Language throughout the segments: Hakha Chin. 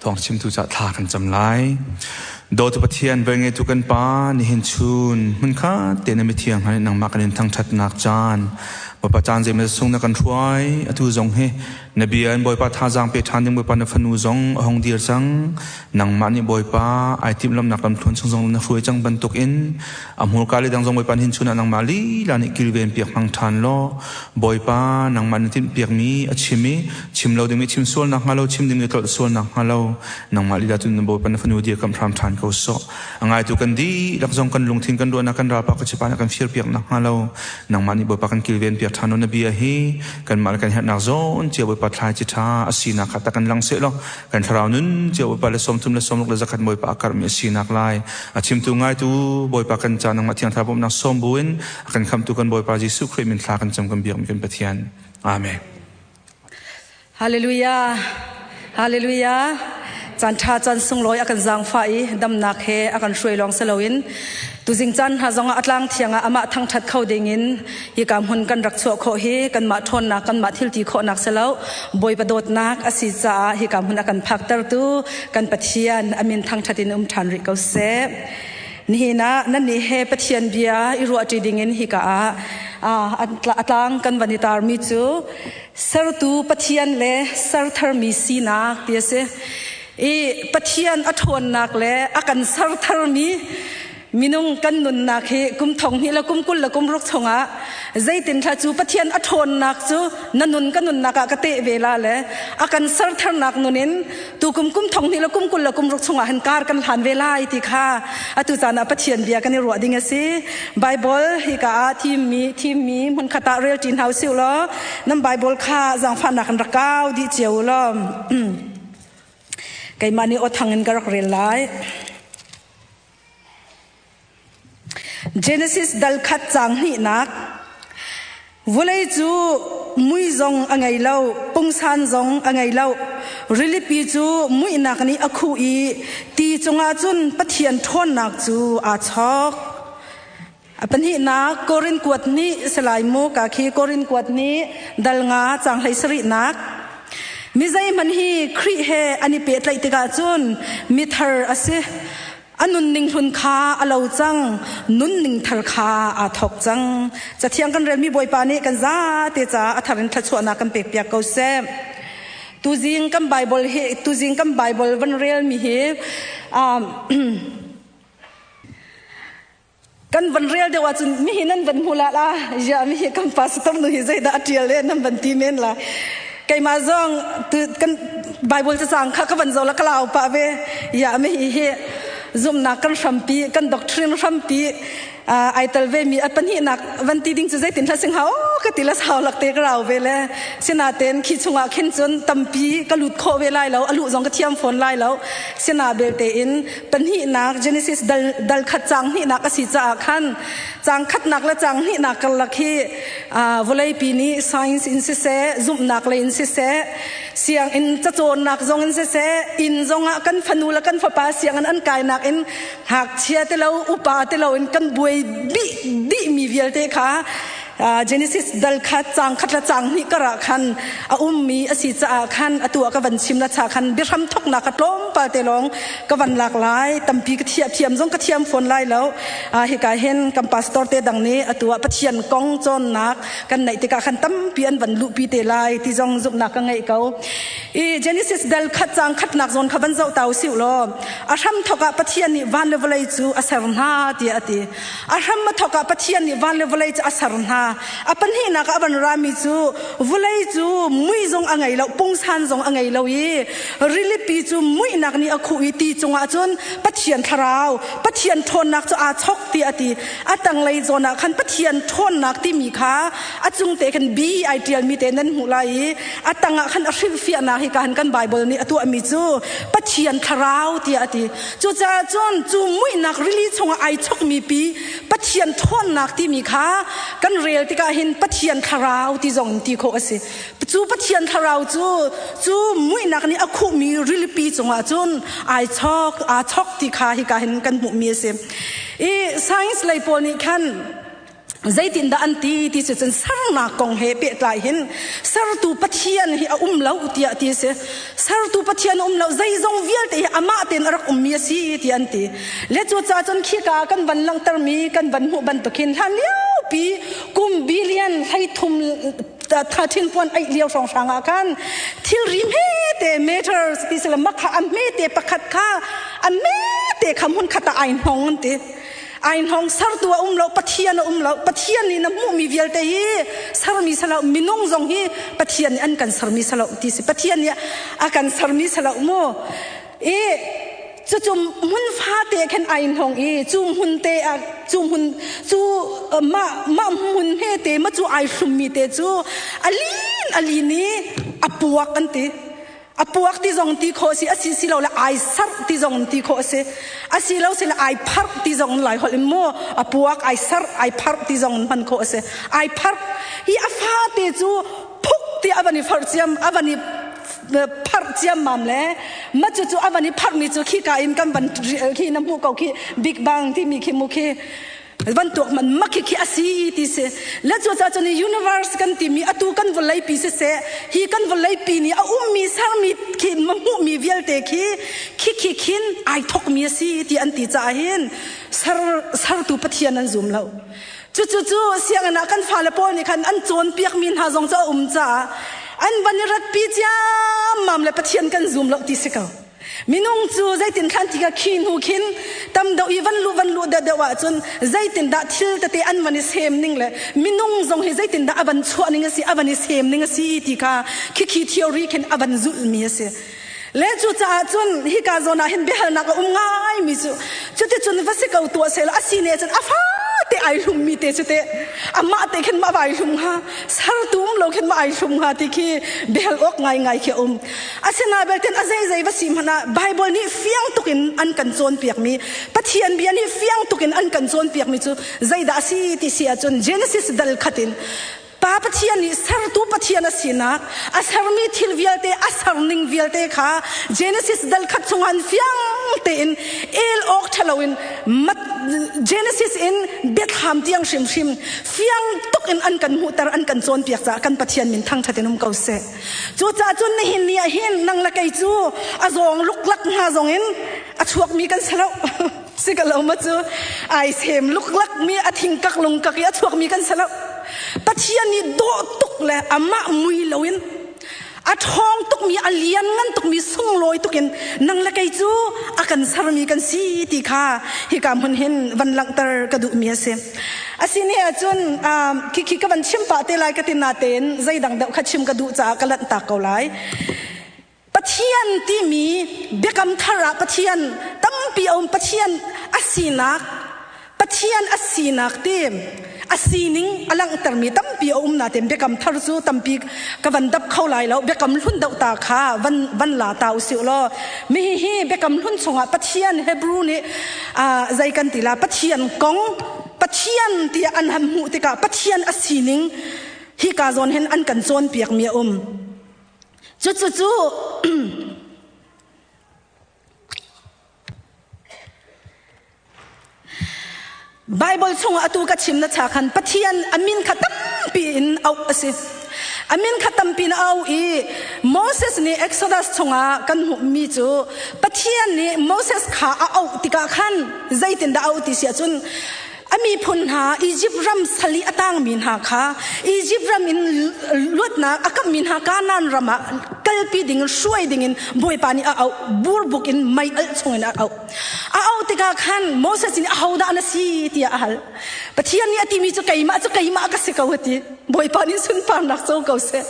Thawng chimtu ca thla kan cam lai. Dawtu Pathian velngeitu kan Pa nihin chun hmunkhat te na mithiang hna nih nangmah kan in thangṭhatnak caan Bawipa caan zeimaw sung na kan hruai atu zong hi na bia in Bawipa thazaang pe ṭhan ding Bawipa na fanu zong a hung dir cang nangmah nih Bawipa ai timhlamnak lamthluan chung zong na hruai cang bantuk in a hmurka le dang zong Bawipa hin chun ah nangmah lila nih kilven piak hmang ṭhan law Bawipa nangmah na timhpiakmi a chim i chim lo dingmi chim sual nak hnga lo chim dingmi tlolh sual nak hnga lo nangmah lila cun Bawipa na fanu dirkamh hram ṭhan ko sawh a ngaitu kan dihlak zong kan lungthin kan ruahnak kan ralpa ka chipa kan fir piak nak hnga lo nangmah nih Bawipa kan kilven piak ṭhan na bia hi kanmah le kan herhnak zawn cia Bawipa thlai ci ṭha a sinak kha tak kan lang seh law kan thlarau nun cia Bawipa le 30 le 60 le 100 Bawipa a karhmi a sinak lai a chimtu ngaitu Bawipa kan ca nangmah thiang thlarau bawmhnak sawm buin a kan khamtu kan Bawipa Jesuh Khrih min thla kan cam kan biakmi kan Pathian Amen. Hallelujah. Hallelujah. Caan ṭha caan sunglawi a kan zaangfah i damnak he a kan hruai lawng si loin tuzing caan hna zongah a tlang thiang ah amah thangṭhat kho dingin hika hmun kan rak chuah khawh hi kanmah ṭhawnnak kanmah thilti khawhnak si lo Bawipa dawtnak a si caah hika hmun a kan phaktertu kan Pathian a min thangṭhat in um ṭhan rih ko seh. Nihin ah nannih he Pathian bia i ruahṭi dingin hika ah a tlang kan van i tarmi cu sertu Pathian le sertharmi sinak ti a si. I Pathian a ṭhawnnak le a kan sertharmi minung kan nunnak hi kum thong hnih le kum 20 le kum ruk chungah zeitin thla cu Pathian a ṭhawnnak cu na nun ka nunnak ah ka teh ve la le a kan sertharnak nun in tu kum kum thong hnih le kum 20 le kum ruk chungah hin kar kan hlan ve lai ti kha atu caan ah Pathian bia kan i ruah ding a si. Bible hika ah thimmi thimmi hmunkhat ah rel ṭi hna usih law nan Bible kha zaangfahnak in rak kau dih cio u law keimah nih aw thang in ka rak rel lai. Genesis dal khat caang hnihnak Vawlei cu mui zong a ngei lo, pungsan zong a ngei lo. Rilipi cu muihnak nih a khuh i ti cungah cun Pathian ṭhawnnak cu aa chawk. A pahnihnak Korin kuat nih salai mu ka khi Korin kuat nih dal nga caang hlei sarihnak Mi zeihmanh hi Khrih he an i pehtlaih tikah cun mithar a si. A nunning hlun kha a lo cang, nunning thar kha aa thawk cang. Cathiang kan relmi Bawipa nih kan zate caah a thar in thluachuahnak kan pekpiak ko seh. Tuzing kan Bible hi tuzing kan Bible van relmi hi kan van rel deuh ahcun mihi nan van hmu la la ya mihi kan pastor nu hi zeidah a tial le nan van ti men la keimah zong kan bible cacang kha ka van zo la ka lau pah ve ya mihi hi zumnak kan hrampi kan doctrine hrampi ai tel ve mi a pahnihnak van ti ding cu zeitin hla sing hau ka ti la sau lak te ka rau ve le sinaten khi chungah khin cun tampi ka lut khawh ve lai lo a luh zong ka thiam fawn lai lo sina belte in pahnihnak Genesis dal, dal khat caang hnihnak a si caah khan caang khatnak le caang hnihnak karlak hi vawleipi nih science in siseh zumhnak lei in siseh sianginn cacawnnak zong in siseh inn zongah kan fanu le kan fapa sianginn an kainak in ngakchia te lo upa te lo in kan buai dih dihmi vialte kha Genesis dal khat caang khat le caang hnih kar ah khan a ummi a si caah khan atu ah ka van chim la cha khan biahram thoknak ka tlawmpal te lawng ka van lak lai tampi ka thiam thiam zong ka thiam fawn lai lo hika hin kan pastor te dang nih atu ah Pathian kong cawnnak kan neih tikah khan tampi an van luhpi te lai ti zong zumhnak ka ngeih ko i Genesis dal khat caang khatnak zawn kha van zoh ta usih law a hram thok ah Pathian nih van le vawlei cu a ser hna tiah a ti A hram a thawk ah Pathian nih van le vawlei cu a ser hna. A pahnihnak ah a van rami cu vawlei cu mui zong a ngei lo, pungsan zong a ngei lo i rilipi cu muihnak nih a khuh i ti cungah cun Pathian thlarau, Pathian ṭhawnnak cu aa chok tiah a ti. A tanglei zawn ah khan Pathian ṭhawnnak timi kha a cung te khan bi ai ṭialmi te nan hmuh lai i a tangah khan a hrilhfiahnak hi ka han kan Bible nih a tuahmi cu Pathian thlarau tiah a ti. Cucaah cun cu muihnak rili chungah ai chokmi pi Pathian ṭhawnnak timi kha kan rel tikah hin Pathian thlarau ti zong in ti khawh a si. Cu Pathian thlarau cu cu muihnak nih a khuhmi rilipi cungah cun ai chok aa chok ti kha hika hin kan hmuhmi a si. I science lei pawl nih khan Zeitindah an ti ti si cun sernak kong he pehtlai hin sertu Pathian hi a um lo tiah ti si. Sertu Pathian a um lo, zeizong vialte hi amah tein a rak ummi a si ti an ti. Le cucaah cun khika kan van langhtermi kan van hmuh bantukin hlan liopi kum billion 13 13 puan aih lio hrawnghrang ah khan thilri hmete meters ti sila makha a hmete pakhat kha a hmete kha hmun khat ah ai hnong an ti. Ai hnong sertu a um lo, Pathian a um lo. Pathian nih na hmuhmi vialte hi sermi salo, minung zong hi Pathian nih an kan sermi salo ti si. Pathian nih a kan sermi salo mu. I cucu hmun fate khan ai hnong i cu hmun te a cu hmun cu mah mah hmun he te ma cu ai hlummi te cu alin alin i a puak an ti. A puak ti zong ti khawh si, a si si lo le ai sarh ti zong ti khawh si, a si lo si le ai pharh ti zong lai holh in mu a puak ai sarh ai pharh ti zong hman khawh si. Ai pharh hi a fate cu phuk ti a van i pharh ciam a van i pharh ciam mam le ma cu cu a van i pharh mi cu khi ka in kan van khi na hmuh ko khi Big Bang ti mi khi mu khi bantuk man mak khi a si ti si. Le cu ca cun universe kan timi atu kan vawlei pi si seh, hi kan vawlei pi nih a ummi sermi khi hmuhmi vialte khi khi khi khin ai thokmi a si ti an ti caah hin ser sertu Pathian an zum lo. Cu cu cu sianginn ah kan fale pawl nih khan an cawnpiakmi hna zong cu a um caah an van i ratpi ciammam le Pathian kan zum lo ti si ko. Minung cu zeitin thlan ti ka khi hnu khin tam deuh i van luh van luh deuh deuh ahcun zeitindah thil tete an van i sem ning le minung zong hi zeitindah a van chuah ning a si, a van i sem ning a si ti kha khikhi theory khin a van zulhmi a si. Le cucaah cun hika zawn ah hin biahalnak a um ngaimi cu cuticun va si ko tuah sehla a si ne cun a fate ai hlummi te cu teh amah te khin ma vai hlum hnga, sertu um lo khin ma ai hlum hnga ti khi biahal awk ngaingai khi a um. Asinain belten a zeizei va si hmanh ah Bible nih fiang tuk in an kan cawnpiakmi, Pathian bia nih fiang tuk in an kan cawnpiakmi cu zeidah a si ti si ahcun Genesis dal khat in Pa Pathian nih sertu Pathian a sinak, a sermi thil vialte, a serning vialte kha Genesis dal khat chungah fiang tein el awk ṭhalo in Genesis in biathlam tiang hrimhrim fiang tuk in an kan hmuhter, an kan cawnpiak caah kan Pathian min thangṭhat in um ko seh. Cucaah cun nihin ni ah hin nang le kei cu a zawng luklak hna zong in a chuakmi kan si lo. Si ka lo ma cu ai sem luklak mi a thingkak lungkak i a chuakmi kan si lo. Pathian nih dawh tuk le amah mui loin a ṭhawng tukmi a lian ngan tukmi sunglawi tukin nang le kei cu a kan sermi kan si ti kha hika hmun hin van langhter ka duhmi a si. Asine ahcun khikhi ka van chim pah te lai ka ti natein zeidang deuh kha chim ka duh caah ka lanhtak ko lai. Pathian timi biakam thar ah Pathian tampi a um. Pathian a sinak, Pathian a sinak ti a sining a langhtermi tampi a um natein biakam thar cu tampi ka van dap kho lai lo. Biakam hlun deuh ta kha van van la ta usih law mi hi biakam hlun chungah Pathian Hebrew nih zei kan ti la Pathian kong Pathian tiah an han hmuh tikah Pathian a sining hika zawn hin an kan cawnpiakmi a um. Cucu Bible chungah atu ka chim na cha khan Pathian a min kha tampi in auh a si. A min kha tampi in a auh i Moses nih Exodus chungah kan hmuhmi cu Pathian nih Moses kha a auh tikah khan zeitindah a auh ti si ahcun a miphun hna Izipt ram sal i a tangmi hna kha Izipt ram in luatnak a kamhmi hna Kanaan ram ah kalpi ding in hruai ding in Bawipa nih a auh, burbuk in mei alh chungin a auh. A auh tikah khan Moses nih ahodah na si tiah a hal. Pathian nih a timi cu keimah cu keimah ka si ko a ti. Bawipa nih sunparnak co ko seh.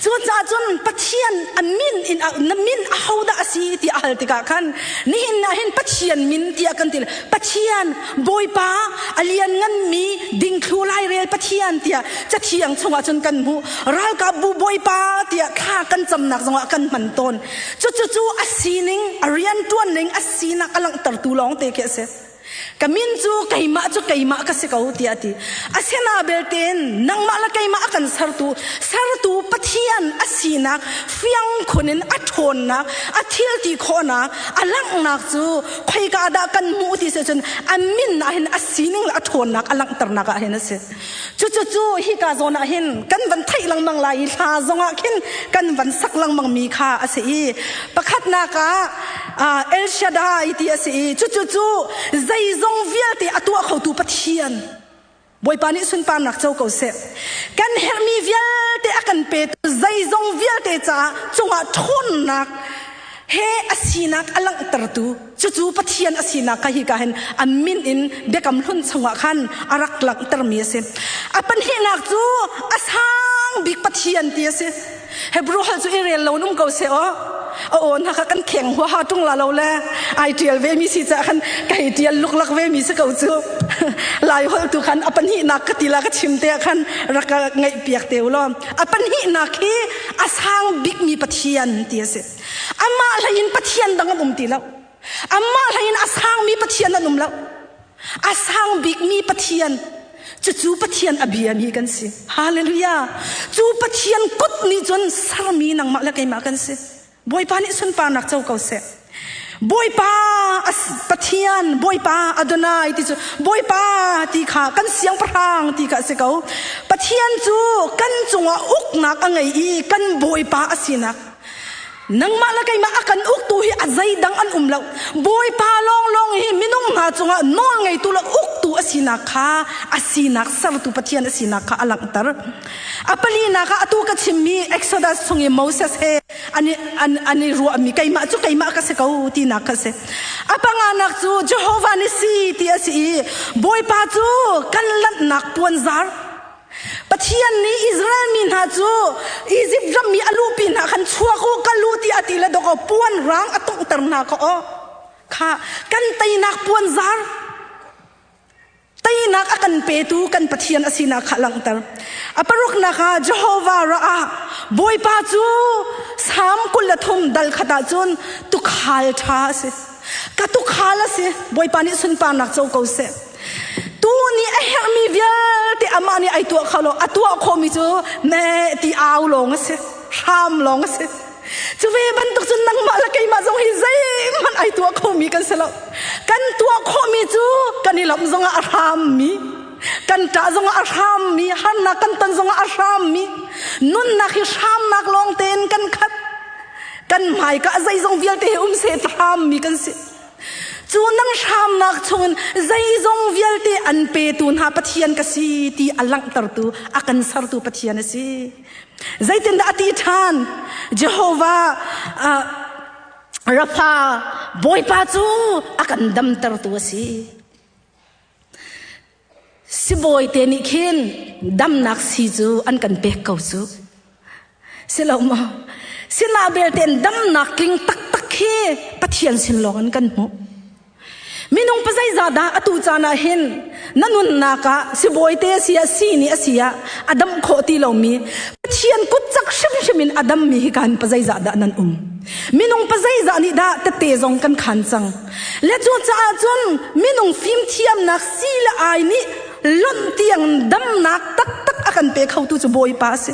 Cucaah cun Pathian a min in na min ahodah a si ti a hal tikah khan nihin ah hin Pathian min tiah kan ti. Pathian Bawipa a liannganmi dingthlu lairel Pathian tiah cathiang chungah cun kan hmuh. Ralkapbu Bawipa tiah thla kan camnak zongah kan hman tawn. Cucu cu a sining, a rianṭuan ning, a sinak a langhtertu lawng te khi a si. Ka min cu keimah cu keimah ka si ko tiah a ti. Asina belte nangmah le keimah a kan sertu, sertu Pathian. Pathian a sinak fiang khun in a ṭhawnnak, a thil ti khawhnak, a langhnak cu khoika dah kan hmuh ti si cun a min ah hin a sining le a ṭhawnnak a langhternak ah hin a si. Cucu hika zawn ah hin kan van theih lengmang lai i hla zongah khin kan van sak lengmang mi kha a si i pakhatnak ah El Shaddai ti a si i cucu cu zeizong vialte a tuah khotu Pathian Bawipa nih sunparnak co ko seh. Kan herhmi vialte a kan petu zeizong vialte caah cungah ṭhawnnak he a sinak a langhtertu cucu Pathian a sinak kha hika hin a min in biakam hlun chungah khan a rak langhtermi a si. A pahnihnak cu a sang bik Pathian ti a si. Hebrew hal cu i rel lo um ko seh aw. A aw hna kha kan kheng huaha ṭung la lo le ai ṭial ve mi si caah khan ka hei ṭial luklak ve mi si ko cu. Lai holh tu khan a pahnihnak ka ti la ka chim te ah khan rak ka ngaih piak te u law. A pahnihnak hi a sang bikmi Pathian ti a si. Amah hlei in Pathian dang an um ti lo. Amah hlei in a sangmi Pathian an um lo. A sang bikmi Pathian cucu Pathian a biami kan si. Hallelujah. Cu Pathian kut nih cun sermi nangmah le keimah kan si. Bawipa nih sunparnak co ko seh. Bawipa Pathian, Bawipa Adonai ti cu Bawipa ti kha kan siangpahrang ti kha a si ko. Pathian cu kan cungah uknak a ngei i kan Bawipa a sinak Nangmah le keimah a kan uktu hi a zeidang an um lo. Bawipa lawnglawng hi minung hna cungah nawl ngeitu le uktu a sinak kha a sinak sertu Pathian a sinak kha a langhter. A palinak ah atu ka chimmi Exodus chung i Moses he an an, an i ruahmi keimah cu keimah ka si ko tinak kha a si. A panganak cu Jehovah Nissi ti a si i Bawipa cu kan lanhnak puanzar Pathian nih Israel mi hna cu Izipt ram i a luhpi hna khan chuak u kal u ti a ti le dawkaw puan rang a tonghter hna kha aw kha kan teinak puan zar teinak a kan petu kan Pathian a sinak kha langhter. A paruknak ah Jehovah ra'ah Bawipa cu Salm 23 dal khat ah cun tukhal ṭha a si. Ka tukhal a si. Bawipa nih sunparnak co ko seh. Tu nih a herhmi vialte amah nih ai tuah kho lo. A tuah khawhmi cu me ti au lawng a si. Hram lawng a si. Cu ve bantuk cun nangmah le keimah zong hi zeihmanh ai tuah khomi kan si lo. Kan tuah khawhmi cu kan i lawmh zongah a hrammi, kan ṭah zongah a hrammi, harnak kan ton zongah a hrammi, nunnak hi hramnak lawng tein kan khat. Kan hmaika zeizong vialte hi um seh ti hrammi kan si. Cu nang hramnak chungin zeizong vialte an petu hna Pathian ka si ti a langhtertu, a kan sertu Pathian a si. Zeitindah a ti ṭhan? Jehovah Rafa Bawipa cu a kan damtertu a si. Sibawi te nih khin damnak si cu an kan pek ko cu. Si lo maw? Sinah belte in damnak tling taktak hi Pathian sin lawng in kan hmuh. Minung pazeizah dah atu caan ah hin na nunnak ah sibawi te a si ah sii nih a si ah a dam khawh ti lomi Pathian kut cak hrimhrim in a dammi hi kan pazeizah dah nan um. Minung pazeizah nih dah tette zong kan khan cang. Le cu caah cun minung fimthiamnak si le ai nih lonh tiang damnak taktak a kan pe khotu cu Bawipa a si.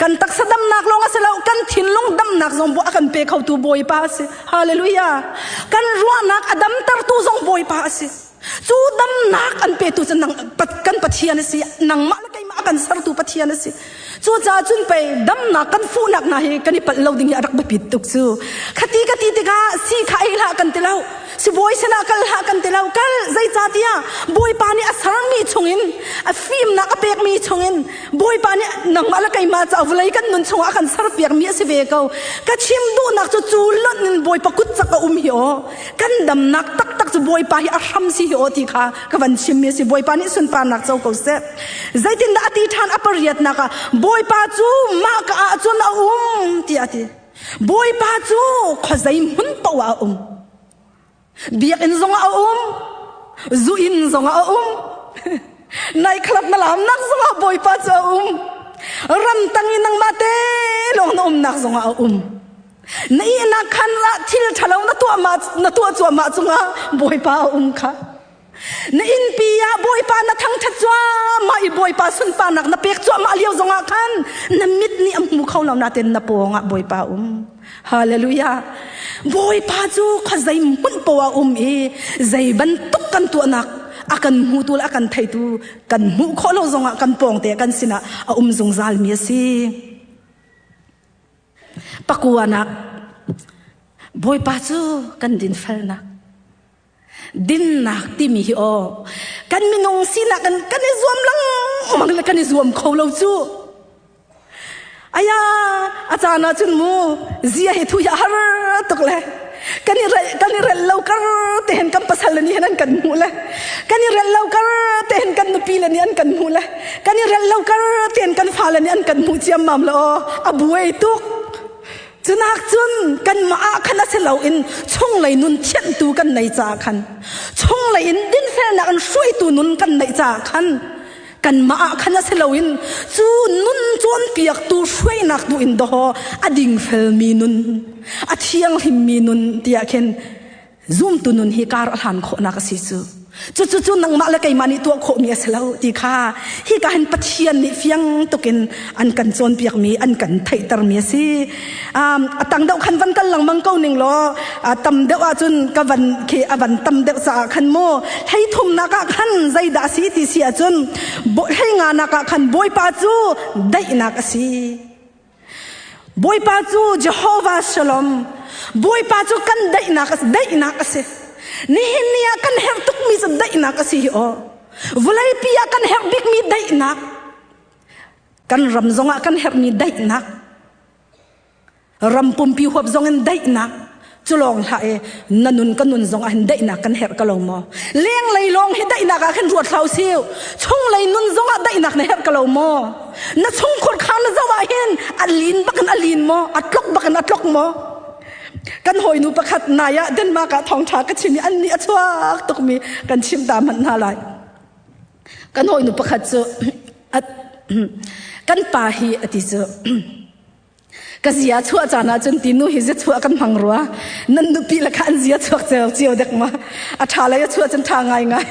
Kan taksa damnak lawng a si lo, kan thinlung damnak zong a kan pe khotu Bawipa a si. Hallelujah. Kan ruahnak a damtertu zong Bawipa a si. Cu damnak an petu cu nang, kan Pathian a si. Nangmah le keimah a kan sertu Pathian a si. Cucaah cun pei damnak kan fuhnak hna hi kan i palh lo ding hi a rak biapit tuk cu. Khati ka ti tikah si kha ei hlah kan ti lo. Sibawi sinah kal hlah kan ti lo. Kal zeicahtiah Bawipa nih a sermi chungin a fimnak a pekmi chungin Bawipa nih nangmah le keimah ca vawlei kan nun chungah a kan serpiakmi a si ve ko. Ka chim duhnak cu cu lonh in Bawipa kut cak a um hi aw. Kan damnak taktak cu Bawipa hi a hram si hi aw ti kha ka van chimmi a si. Bawipa nih sunparnak co ko seh. Zeitindah a ti ṭhan a pariatnak ah Bawipa cu mah ka ah cun a um tiah a ti. Bawipa cu khuazei hmun paoh ah a um. Biakinn zongah a um, zu inn zongah a um, nightclub na lamnak zongah Bawipa cu a um. Ramtang i nangmah te lawng na umnak zongah a um. Na ihnak khan ah thil ṭhalo na tuah cuahmah cungah Bawipa a um kha. Na innpi ah Bawipa na thangṭhat cuahmah i Bawipa sunparnak na pek cuahmah lio zongah khan na mit nih a hmu kho lo nain na pawngah Bawipa um. Hallelujah. Bawipa cu khuazei hmun poah um i zei bantuk kan tuahnak a kan hmutu le a kan theitu kan hmuh khawh lo zongah kan pawngte kan sinah a um zungzal mi a si. Pakuanak Bawipa cu kan dinfelnak dinnak timi hi aw kan minung sinak kan kan i zuam lengmang le kan i zuam kho lo cu aya a caan ah cun mu zia hi thu hi a har tuk le kan i rel kan i rel lo kar te hen kan pasal le nih hen an kan hmuh le kan i rel lo kar te hen kan nupi le nih an kan hmuh le kan i rel lo kar te hen kan fale nih an kan hmuh ciammam le aw a buai tuk Cunak cun kanmah ah khan a si loin chunglei nun thianhtu kan nei caah khan chunglei in dinfelnak in hruaitu nun kan neih caah khan kanmah ah khan a si loin cu nun cawnpiaktu hruainak tu in dawh a dingfelmi nun a thianghlimmi nun tiah khin Zumtu nun hi kar a hlan khawhnak a si cu. Cucu cu nangmah le keimah nih tuah khawhmi a si lo ti kha hika hin Pathian nih fiang tukin an kan cawnpiakmi an kan theihtermi a si. A tang deuh khan van kal lengmang ko ning law tam deuh ahcun ka van khi a van tam deuh caah khan mu hlei thumnak ah khan zeidah a si ti si ahcun hlei nganak ah khan Bawipa cu daihnak a si. Bawipa cu Jehovah Shalom. Bawipa cu kan daihnak a si, daihnak a si. Nihin ni ah kan herh tukmi cu daihnak a si hi aw. Vawleipi ah kan herh bikmi daihnak. Kan ram zongah kan herhmi daihnak. Ram pumpi huap zongin daihnak. Cu lawng hlah e na nun ka nun zong ah hin daihnak kan herh ka lo maw? Lenglei lawng hi daihnak ah khin ruat hlah usih. Chunglei nun zong ah daihnak na herh ka lo maw? Na chungkhur kha na zoh ah hin a lin bakin a lin maw? A tlok bakin a tlok maw? Kan hawinu pakhat nai ah Denmark ah thawngṭha ka chim i an nih a chuak tukmi kan chim ta hmanh hna lai. Kan hawinu pakhat cu kan pa hi a ti cu Ka zia chuah caan ah cun tinu hi zia chuah kan hmang rua. Nan nupi le kha an zia chuak cio cio dek ma. A ṭha lei a chuah cun ṭha ngai ngai.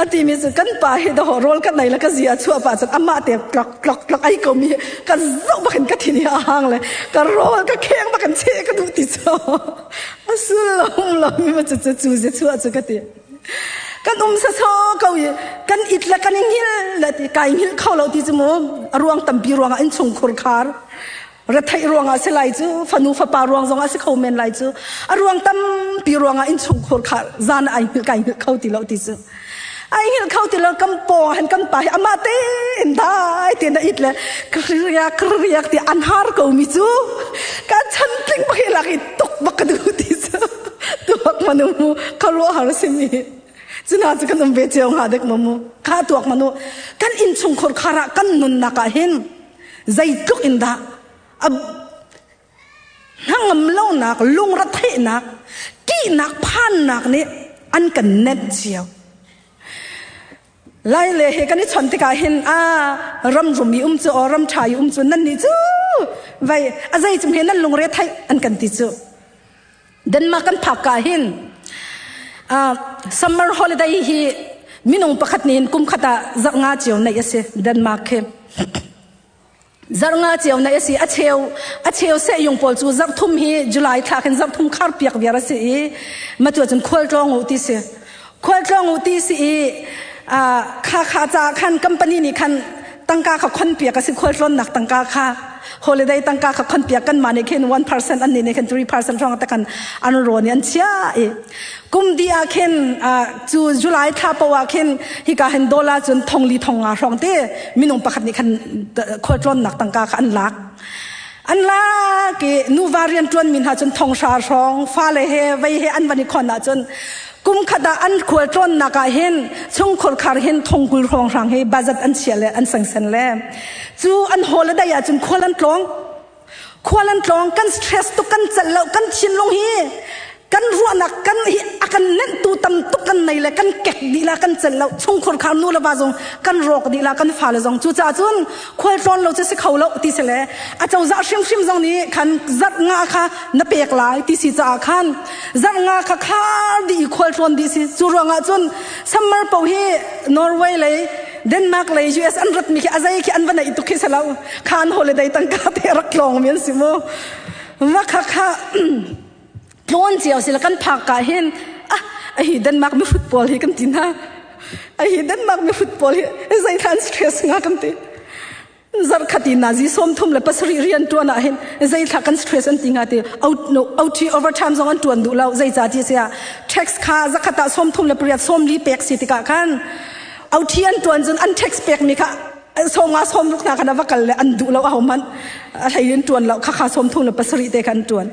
A timi cu kan pa hi dawh rawl ka nei le ka zia chuah pa cun amah te tlok tlok tlok ai ko mi ka zoh bakin ka thin hi a hang le ka rawl ka kheng bakin che ka duh ti cu. A sullam lo mi ma cu cu zia chuah cu ka ti. Kan um saso ko i kan it le kan i hngil le ti kai hngilh kho lo ti cu mu a ruang tampi ruangah innchungkhur khar retheih ruangah si lai cu fanu fapa ruang zongah si kho men lai cu a ruang tampi ruangah innchungkhur khar zan ai hngilh kai hngilh kho ti lo ti cu ai hngilh kho ti lo kan pawng han kan pa hi amah tein dai tein a it le kriak kriak ti an har ko mi cu ka chan tling bak hi lak i tuk bak ka duh ti cu tuak manu mu kharuah har simi cuna cu kan um ve cio hnga dek mu kha tuak manu kan innchungkhur khar ah kan nunnak ah hin zeitluk in dah hnangam lonak lungretheihnak ṭihnak phannak nih an kan nenh cio Lai le he kan i chawnh tikah hin a ram rum i um cu o ram ṭha i um cu nan nih cu vai a zei cung he nan lungre theih an kan ti cu Denmark kan phak ka hin summer holiday hi minung pakhat nih hin kum khat ah zarh nga cio neih a si Denmark hi Zarh nga cio na si. A cheu a cheu sehyung pawl cu zarh thum hi July thla khin zarh thum khar piak viar a si i ma cu cun khual tlawng u ti si. Khual tlawng u ti si i kha kha ca khan company nih khan tangka kha khon piak a si khual tlawnnak tangka kha holiday tangka kha khon piak kan mah nih khin 1% an nih nih khin 3% hrawng te khan an rawn i an chia i Kum di ah khin cu July thla po ah khin hika hin dollar cun thong li thong nga hrawng te minung pakhat nih khan khualtlawnnak tangka kha an lak. An lak i nuva rianṭuan mi hna cun thong hra hrawng fale he vei he an van i khon ahcun kum khat ah an khualtlawnnak ah hin chungkhur khar hin thong kul hrawng hrang hi budget an chia le an sengsen le cu an holiday ah cun khual an tlawng khual an tlawng kan stress tuk kan celh lo kan thinlung hi. Kan ruahnak kan hi a kan nenhtu tam tuk kan nei le kan kek dih la, kan celh lo. Chungkhur khar nu le va zong kan rawk dih la, kan fale zong. Cucaah cun khual tlawn lo cu si kho lo ti si le a cozah hrimhrim zong nih khan zarh nga kha na pek lai ti si caah khan zarh nga kha khar dih i khual tlawn dih si. Cu ruangah cun summer po hi Norway lei, Denmark lei, US an rat mi khi a zei khi an va neih tuk khi si lo. Khan holiday tangka te rak tlawng mi an si mu. Ma kha kha tlawn cio si la kan phak ka hin ah hi Denmark mi football hi kan ti na. Hi Denmark mi football hi zei than stress nga kan ti. Zarkhat in nazi 37 rian tuan ah hin zei thla kan stress an ti nga ti. OT, overtime zong an tuan duh lo. Zei ca ti sia tax kha zakhat ah 38 40 pek si tikah khan OT an tuan cun an tax pek mi kha 50 60 hna khan va kal le an duh lo. A ho man a hlei in tuan lo kha kha 37 te khan tuan.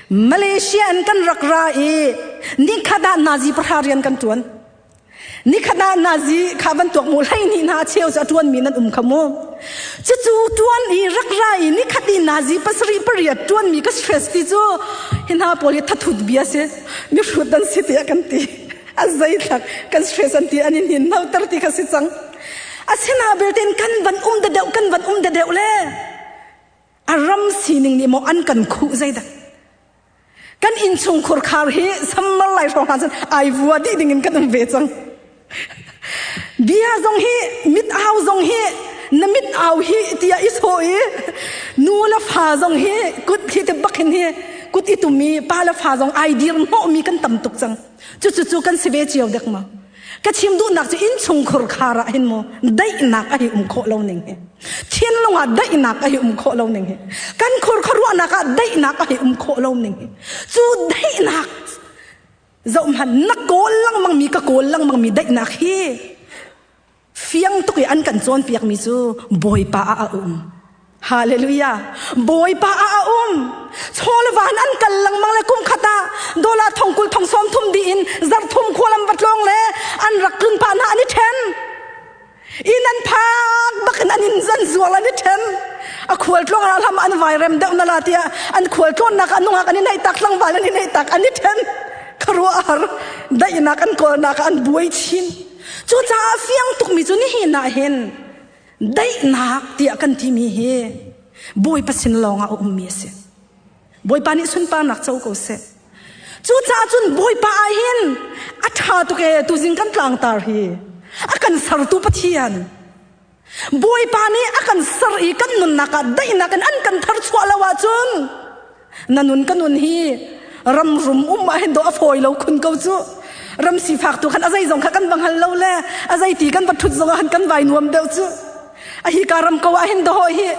Malaysia an kan rak ra i nikhat ah nazi 10 rian kan tuan. Nikhat ah nazi kha van tuak mu hlei ni hna cheu cu a tuan mi nan um kha mu. Cucu tuan i rak ra i nikhat i nazi 7 8 tuan mi ka stress ti cu hi hna pawl hi thathut bia si, mi hrut an si tiah kan ti. A zei thlak kan stress an ti, an in hin no ter ti kha si cang. Asina belten kan van um de deuh, kan van um de deuh le a ram sining nih maw an kan khuh zeidah kan innchung khurkhar hi summer lai hrawng hna cun ai vua dih ding in kan um ve cang. Bia zong hi, mit au zong hi, na mit au hi tiah i sawh i nu le fa zong hi kut hi te bak hin hi kut i tum i pa le fa zong ai dir hnawh mi kan tam tuk cang. Cu cu cu kan si ve cio dek ma. Ka chim duhnak cu innchung khurkhar ah hin mu daihnak a hi um khawh lo ning hi, thinlung ah daihnak a hi um khawh lo ning hi, kan khur khuaruahnak ah daihnak a hi um khawh lo ning hi. Cu daihnak zoh hmanh, na kawl lengmang mi, ka kawl lengmang mi daihnak hi fiang tuk i an kan cawnpiak mi cu Bawipa ah a um. Hallelujah. Bawipa ah a um. Chawlvan an kal lengmang le kum khat ah dola 20,000 30,000 di in zarh thum khualam va tlawng le an rak tlun pa hna an i ṭhen. Inn an phak bakin an in zan zual an i ṭhen. A khual tlawng ah hlam an vai rem deuh na la tiah an khual tlawnnak ah nungak an i neih tak, tlangval an i neih tak, an i ṭhen. Khuaruahhar daihnak an kawlnak ah an buai chin. Cucaah fiang tukmi cu nihin ah hin daihnak tiah kan timi hi Bawipa sin lawngah a ummi a si. Bawipa nih sunparnak co ko seh. Cucaah cun Bawipa ah hin a ṭha tuk ee. Tuzing kan tlangtar hi a kan sertu Pathian Bawipa nih a kan ser i kan nunnak ah daihnak in an kan tharchuah lo ahcun na nun ka nun hi ram rum um ah hin do a fawi lo khun ko cu. Ram sifak tu khan a zei zong kha kan va hngal lo le a zei ti kan va thut zong ah han kan vai nuam deuh cu. A hi ka ram ko ah hin do hi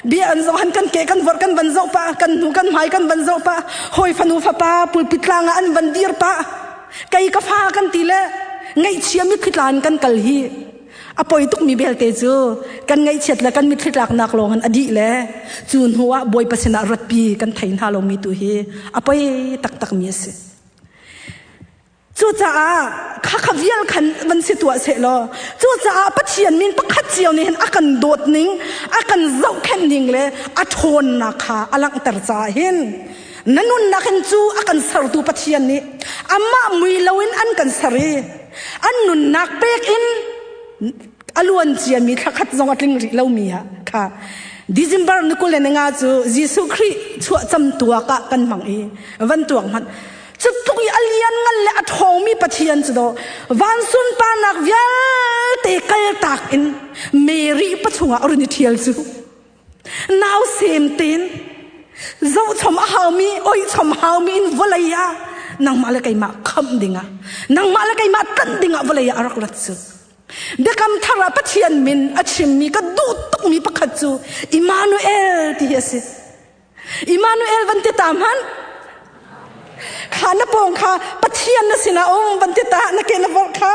bia an zong han kan ke kan vor kan van zoh pa, kan hnu kan hmai kan van zoh pa, hawi fanu fapa pulpit tlang ah an van dir pa, kei ka fa kan ti le ngaihchia mitthli tla in kan kal hi. A poi tuk mi belte cu kan ngaihchiat le kan mitthli tlaknak lawng in a dih le cu hnu ah Bawipa sinah ratpi kan thei hna lomi tu hi a poi taktak mi a si. Cucaah khakha vial khan van si tuah seh law, cucaah Pathian min pakhat cio nih hin a kan dawt ning, a kan zohkhenh ning le a ṭhawnnak kha a langhter caah hin na nunnak in cu a kan sertu Pathian nih amah mui loin an kan ser i an nunnak pek in a luan ciami thlakhat zong a tling rih lomi ah kha December ni 25 cu Jesuh Khrih chuah cam tuak ah kan hmang i van tuak hmanh. Cu tluk i a lian ngan le a ṭhawngmi Pathian cu daw van sunparnak vialte kaltak in Mary pachungah a run i ṭhial cu. Nau sem ten zohchom a haumi, oihchom haumi in vawlei ah nangmah le keimah khamh dingah, nangmah le keimah tlanh dingah vawlei ah a rak rat cu. Biakam thar ah Pathian min a chimmi ka duh tukmi pakhat cu Immanuel ti hi a si. Immanuel van ti ta hmanh. Kha na pawng kha Pathian na sinah um van ti ta, na ke na vorh kha.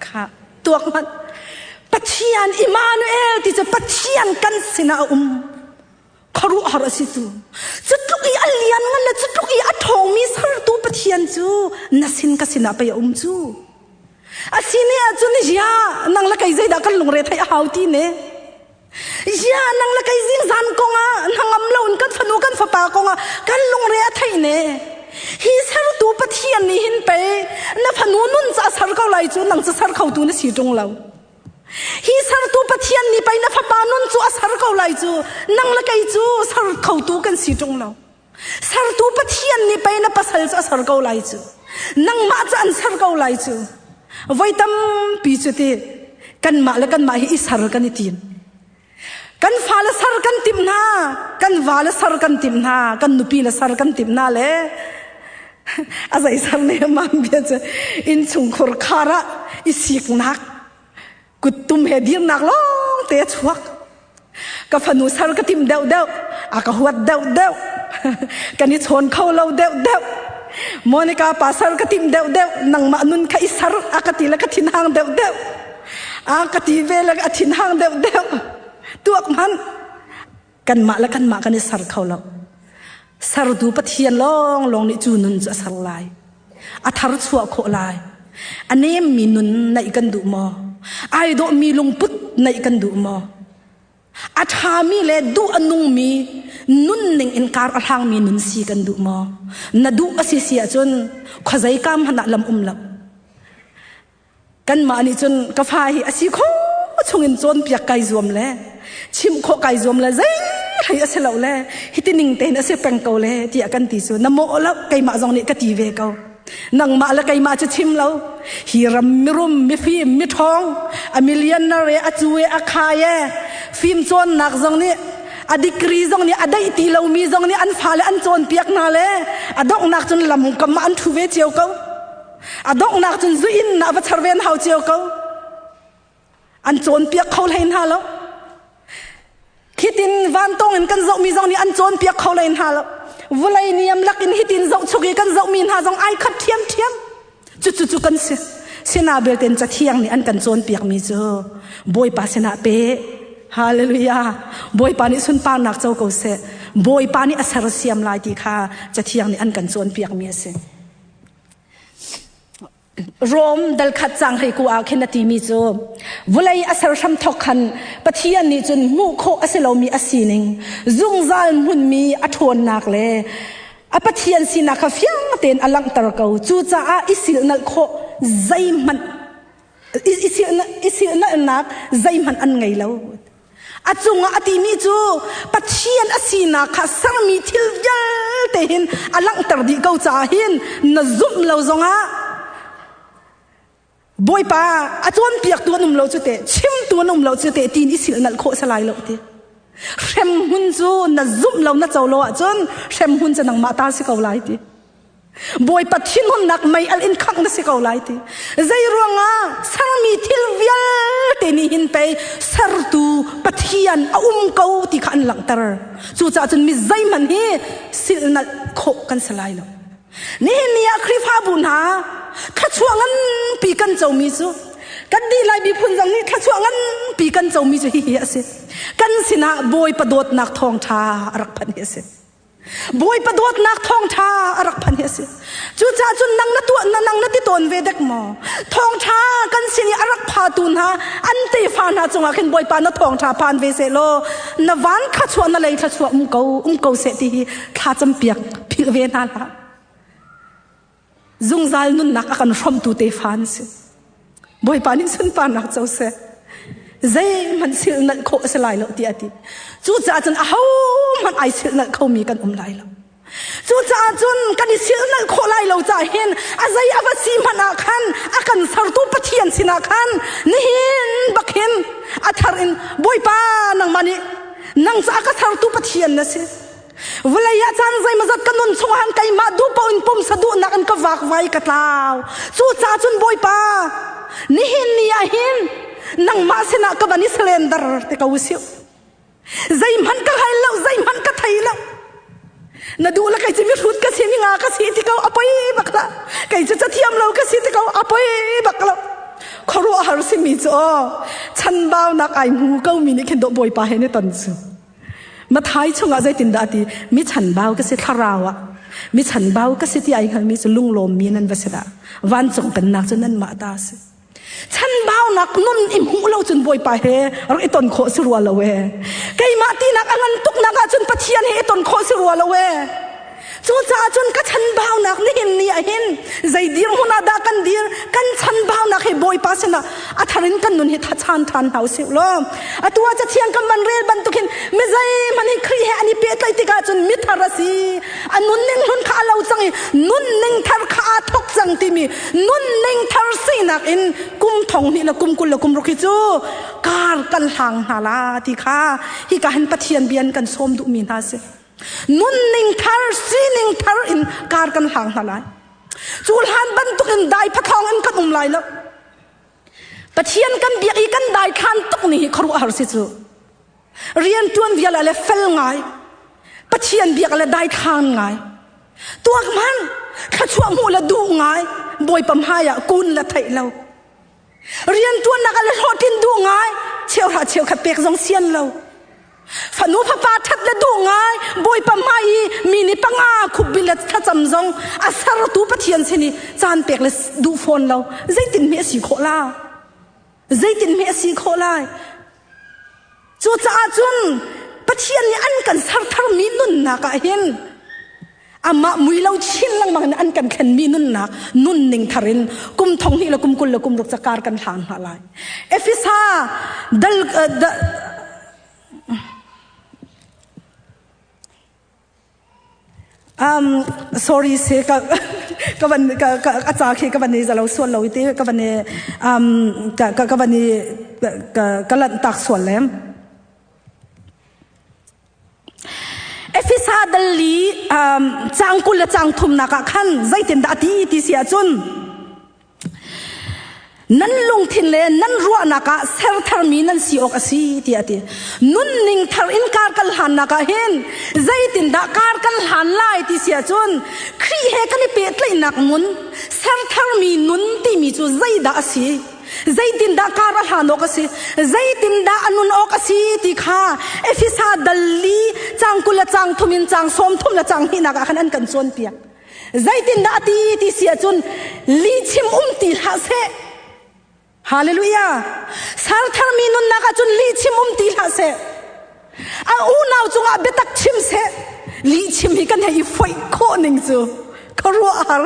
Kha tuak hmanh. Pathian Immanuel ti cu Pathian kan sinah a um. Khuaruahhar a si cu. Cu tluk i a lian ngan le cu tluk i a ṭhawngmi sertu Pathian cu na sin ka sinah pei a um cu. A si ne ahcun ya nang le kei zeidah kan lungre theih a hau ti ne. Ya nang le kei zing zan kong ah hnangam lo in kan fanu kan fapa kong ah kan lungre a thei ne. Hi sertu Pathian nih hin pei na fanu nun ca ser ko lai cu nang cu ser kho tu na si ṭung lo. Hi sertu Pathian nih pei na fapa nun cu a ser ko lai cu nang le kei cu ser kho tu kan si ṭung lo. Sertu Pathian nih pei na pasal cu a ser ko lai cu. Nangmah cu an ser ko lai cu. Voi tampi cu ti kanmah le kanmah hi i ser kan i tim. Kan fale ser kan tim hna, kan vale ser kan tim hna, kan nupi le ser kan tim hna le a zei ser ne mam bia cu innchungkhur khar ah i siknak kuttum he dirnak lawng te a chuak. Ka fanu sar ka tim deuh deuh, a ka huat deuh deuh, kan i chawn kho lo deuh deuh. Monica pa sar ka tim deuh deuh, nangmah nun kha i sar a ka ti le ka thinhang deuh deuh. A ka ti ve le a thinhang deuh deuh. Tuak hmanh kanmah le kanmah kan i sar kho lo. Sartu Pathian lawng lawng nih cu nun cu a sar lai. A thar chuah khawh lai. A nemmi nun naih kan duh maw? Ai dawhmi lungput naih kan duh maw? A ṭhami le duh a nungmi nunning in kar a hlangmi nun si kan duh maw? Na duh a si si ahcun khuazei kam hmanh ah lam um lo. Kanmah nih cun ka fa hi a si kho chungin cawnpiak kai zuam le chimh khawh kai zuam le zei hlei a si lo le hiti ning tein a si peng ko le tiah kan ti cu na mawh lo keimah zong nih ka ti ve ko. Nangmah le keimah cu chim lo. Hi ram mirum mifim miṭhawng a millionaire a cu e a khai e fim cawnnak zong nih a degree zong nih a daih ti lomi zong nih an fale an cawnpiak hna le a donghnak cun lam kam ah an ṭhu ve cio ko. A donghnak cun zu inn ah va char ve an hau cio ko. An cawnpiak kho hlei hna lo. Hitin vantawng in kan zohmi zong nih an cawnpiak kho hlei hna lo. Vulei niam lakin hitin zohchuk i kan zohmi hna zong ai khat ṭhiamṭhiam. Cucu cu kan si. Sina belten cathiang nih an kan cawnpiakmi cu Bawipa sinah pe. Hallelujah. Bawipa nih sunparnak co ko seh. Bawipa nih a sersiam lai ti kha cathiang nih an kan cawnpiakmi a si. Rom dal khat cang hei ku ah khin a timi cu vawlei a ser hram thok khan Pathian nih cun hmuh khawh a si lomi a sining zungzal hmunmi a ṭhawnnak le a Pathian sinak kha fiang tein a langhter ko. Cucaah i silhnalh khawh zeihmanh i silhnalhnak zeihmanh an ngei lo. A cungah a timi cu Pathian a sinak kha sermi thil vialte hin a langhter dih ko caah hin na zumh lo zongah Bawipa a cawnpiaktu an um lo cu teh chimtu an um lo cu teh tiin i silhnalh khawh salai lo ti. Hremhmun cu na zumh lo na co lo ahcun hremhmun cu nangmah ta si ko lai ti. Bawipa thinhunnak mei al in khangh na si ko lai ti. Zei ruangah sermi thil vialte nih hin pei sertu Pathian a um ko ti kha an langhter. Cucaah cun mi zeihmanh hi silhnalh khawh kan si lai lo. Nihin ni ah Khrihfabu hna thluachuah nganpi kan comi cu kan dih lai miphun zong nih thluachuah nganpi kan comi cu hihi a si. Kan sinah Bawipa dawtnak thawngṭha a rak phanh hi a si. Bawipa dawtnak thawngṭha a rak phan hi a si. Cucaah cun nang na tuah na nang na ti tawn ve dek maw? Thawngṭha kan sin i a rak phatu hna an tefa hna cungah khin Bawipa na thawngṭha phan ve seh law na van thluachuah na lei thluachuah um ko um ko seh ti hi thla campiak philh ve hna hlah. Zungzal nunnak a kan hrawmtu tefa an si. Bawipa nih sunparnak co seh. Zeihmanh silhnalh khawh a si lai lo tiah a ti. Cucaah cun ahohmanh ai silhnalh khomi kan um lai lo. Cucaah cun kan i silhnalh khawh lai lo caah hin a zei a va si hmanh ah khan a kan sertu Pathian sinah khan nihin bak hin a thar in Bawipa nangmah nih nang cu a ka sertu Pathian na si. Vawlei ah caan zeimawzat ka nun chungah han keimah duh paoh in pumsa duhnak in ka vakvai ka tlau. Cucaah cun Bawipa, nihin ni ah hin nangmah sinah ka van i surrender te ko usih. Zeihmanh ka hngal lo, zeihmanh ka thei lo. Na duh le kei cu mihrut ka si, minga ka si ti ko, a poi bak la. Kei cu cathiam lo ka si ti ko, a poi bak lo. Khuaruahhar simi cu aw, chanbaunak ai hmu ko mi nih khin dawh Bawipa he ni ton cu. Mathai chungah zeitindah a ti? Mi chanbau ka si thlarau ah. Mi chanbau ka si ti ai hngalmi cu lunglawmmi nan va si dah. Vancung pennak cu nanmah ta a si. Chanbaunak nun i hmuh lo cun Bawipa he rak i ton khawh si rua lo e. Keimah tinak a ngan tuknak ahcun Pathian he i ton khawh si rua lo e. Cucaah cun ka chanbaunak nihin ni ah hin zei dirhmun ah dah kan dir kan chanbaunak hi Bawipa sinah a thar in kan nun hi thachan ṭhan hna usih law atu ah cathiang kan van rel bantukin mi zeihmanh hi Khrih he an i pehtlaih tikah cun mithar a si a nunning hlun kha a lo cang i nunning thar kha aa thok cang timi nunning thar sinak in kum thong hnih le kum 20 le kum ruk hi cu kar kan hlang hna la ti kha hika hin Pathian bia in kan sawm duhmi hna si. Nunning thar, sining thar in kar kan hlang hna lai. Cu hlan bantukin dai phathawng in kan um lai lo. Pathian kan biak i kan dai thlan tuk ni hi khuaruahhar si cu. Rian tuan vial le fel ngai. Pathian biak le dai thlan ngai. Tuak man thluachuah hmuh le duh ngai. Bawipa hmai ah kun le theih lo. Rian tuannak le hlawhtlin duh ngai. Cheuhra cheukhat pek zong sian lo. Fanu fapa ṭhat le duh ngai Bawipa hmai i mi nih panga khupbil le thlacam zong a sertu Pathian sin i caan pek le duh fawn lo zeitin hme a si khawh la zeitin hme a si khawh lai cucaah cun Pathian nih an kan ser tharmi nunnak ah hin amah mui lo chin lengmang in an kan thlenmi nunnak nunning thar in kum thong hnih le kum 20 le kum ruk cakar kan hlang hna lai Efesa dal sorry se ka ka van ka ka a ca khi ka van i zalo sual lo ti ka van i ka ka ka van i ka ka lanh tak sual lem Efesa dal li caang 20 le caang thumnak ah khan zeitindah a ti ti si ahcun nan lungthin le nan ruahnak ah ser tharmi nan si awk a si tiah a ti. Nunning thar in kar kan hlannak ah hin zeitindah kar kan hlan lai ti si ahcun Khrih he kan i pehtlaihnak nun ser tharmi nun timi cu zeidah a si? Zeitindah kar a hlan awk a si? Zeitindah a nun awk a si ti kha Efesa dal li caang 20 le caang thum in caang 30 le caang hnihnak ah khan an kan cawnpiak. Zeitindah a ti ti si ahcun lihchim um ti hlah seh. Hallelujah. Sartharmi nunnak ahcun lihchim um ti hlah seh. A unau cungah biatak chim seh. Lihchim hi kan hei i foih khawh ning cu ka ruah har.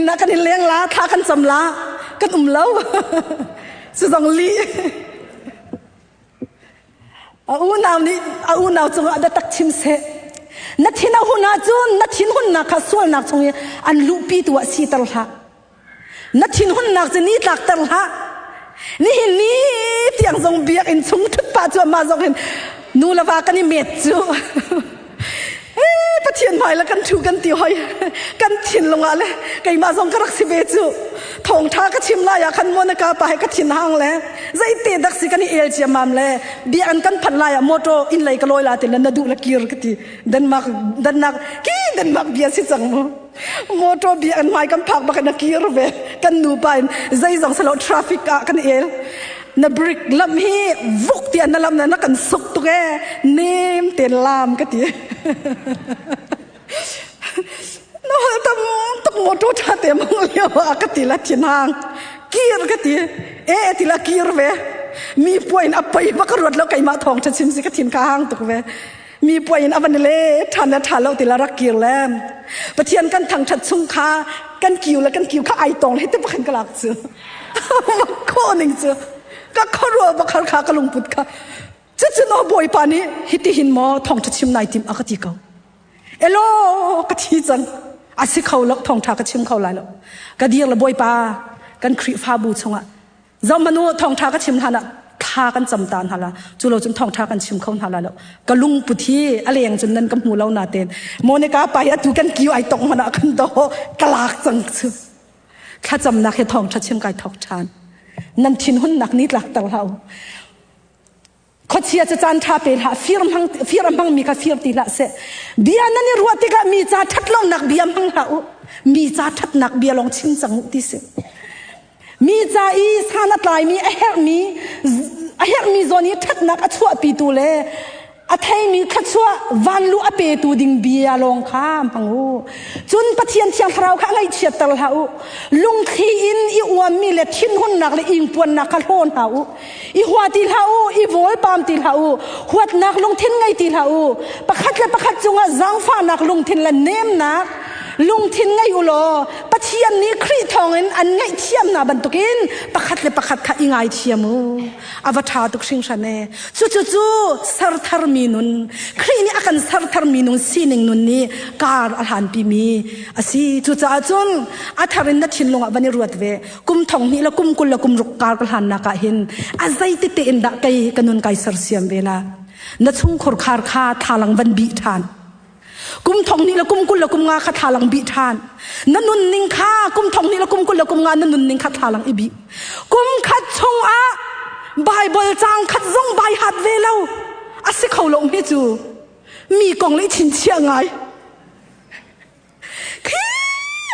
Na kan in leng la, thla kan cam la, kan um lo. Cu zong li. A unau nih a unau cungah biatak chim seh. Na thin a hun ahcun na thinhunnak kha sualnak chung i an luhpi tu ah siter hlah. Na thinhunnak cu ni tlakter hlah. Nihin ni tiang zong biakinn chung ṭhut pah cu amah zong hin nu le va kan i met cu. Pathian hmai le kan ṭhu kan ti hoi kan thinlung ah le keimah zong ka rak si ve cu thawngṭha ka chim lai ah khan Monica pa he ka thin hang le zeite dak si kan i el ciammam le biakinn kan phanh lai ah motor inn lei ka lawi la ti le na duh le kir ka ti Denmark Denmark ki Denmark bia si cang mu motor biakinn hmai kan phak bak in a kir ve kan nu pa in zeizong selo traffic ah kan el na brick lam hi vuk tiah na lam na na kan suk tuk e nem ten lam ka ti na hal tam tuk motor tha te mang lio a ka ti la thin hang kir ka ti e ti la kir ve mi puain a pei ba ka ruat lo keimah thawng tha chim si ka thin ka hang tuk ve mi puai in a van le ṭhan le ṭha lo ti la rak kir le Pathian kan thangṭhat chung kha kan kiu le kan kiu kha ai tong le te pakhan ka lak cu kho ning cu ka khuaruah bakhar kha ka lungput kha cucu no bawipa nih hiti hin maw thawngṭha chim nai tim a ka ti ko elo ka thi cang a si kho lo thawngṭha ka chim kho lai lo ka dir le bawipa kan Khrihfabu chungah Zohmanu thawngṭha ka chim hlan ah thla kan cam ta hna la cu lo cun thawngṭha kan chim kho hna la lo ka lungput hi a leng cun nan ka hmu lo na ten Monica pa hi atu kan kiu ai tong hmanh ah kan do ka lak cang cu thlacamnak hi thawngṭha chim kai thawk ṭhan nan thinhunnak ni tlak ter hlah u Khuachia cu caan ṭha pe hlah, fir hmang fir a hmangmi kha fir ti hlah seh. Bia nan i ruah tikah mi ca ṭhat lonak bia hmang hlah u. Mi ca ṭhatnak bia lawng chim cang u ti si. Mi ca i san a tlaimi a herhmi a herhmi zawn i ṭhatnak a chuahpitu le A theimi thluachuah vanlu a petu ding bia lawng kha hmang u. Cun Pathian Thiang Thlarau kha ngaihchiatter hlah u. Lungthli in i uammi le thinhunnak le ingpuannak kha hlaw hna u. I hua ti hlah u, i vawlpam ti hlah u, huatnak lungthin ngei ti hlah u. Pakhat le pakhat cungah zaangfahnak lungthin le nemnak lungthin ngei u law Pathian nih Khrih thawngin an ngaihthiam hna bantukin pakhat le pakhat kha i ngaithiam u. A va ṭha tuk hringhran e. Cucu serthar mi nun, Khrih nih a kan serthar mi nun sining nun nih kar a hlanpi mi a si. Cucaah cun a thar in na thinlung ah van i ruat ve. Kum thong hnih le kum 20 le kum ruk kar ka hlannak ah hin a zeiti tein dah kei ka nun kai sersiam ve la. Na chungkhur khar kha thlalang van bih ṭhan. Kum thong hnih le kum 20 le kum nga kha thlalang bih ṭhan. Na nunning kha kum thong hnih le kum 20 le kum nga na nunning kha thlalang i bih. Kum khat chungah Bible caang khat zong bai hat ve lo. A si kho lo mi cu mi kong le chinchiah ngai. Khi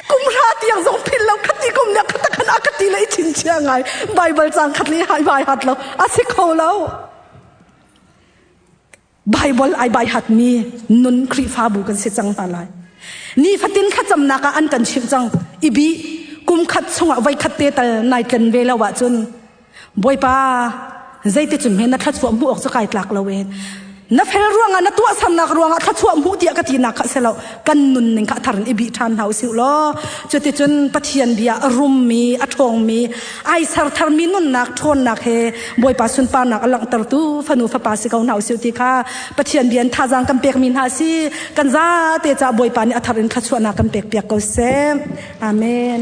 kum hra tiang zong phil lo khati kum ne khata khan a kati le chinchiah ngai. Bible caang khat le hai bai hat lo. A si kho lo. Bible ai bai hatmi nun Khrihfabu kan si cang hna lai. Nifatin thlacamnak ah an kan chimh cang. Ibi kum khat chungah voi khat te tal nai tlen ve lo ahcun Bawipa zeiti cun he na thluachuah hmuh awk cu kai tlak lo e. Na fel ruangah na tuahsernak ruangah thluachuah hmuh tiah ka tinak kha si lo. Kan nunning kha thar in i bih ṭhan hna usih law cuticun Pathian bia a rummi a ṭhawngmi ai sertharmi nunnak ṭhawnnak he Bawipa sunparnak a langhtertu fanu fapa si ko hna usih ti kha Pathian bia in thazaang kan pekmi hna si kan zate caah Bawipa nih a thar in thluachuahnak kan pek piak ko seh. Amen.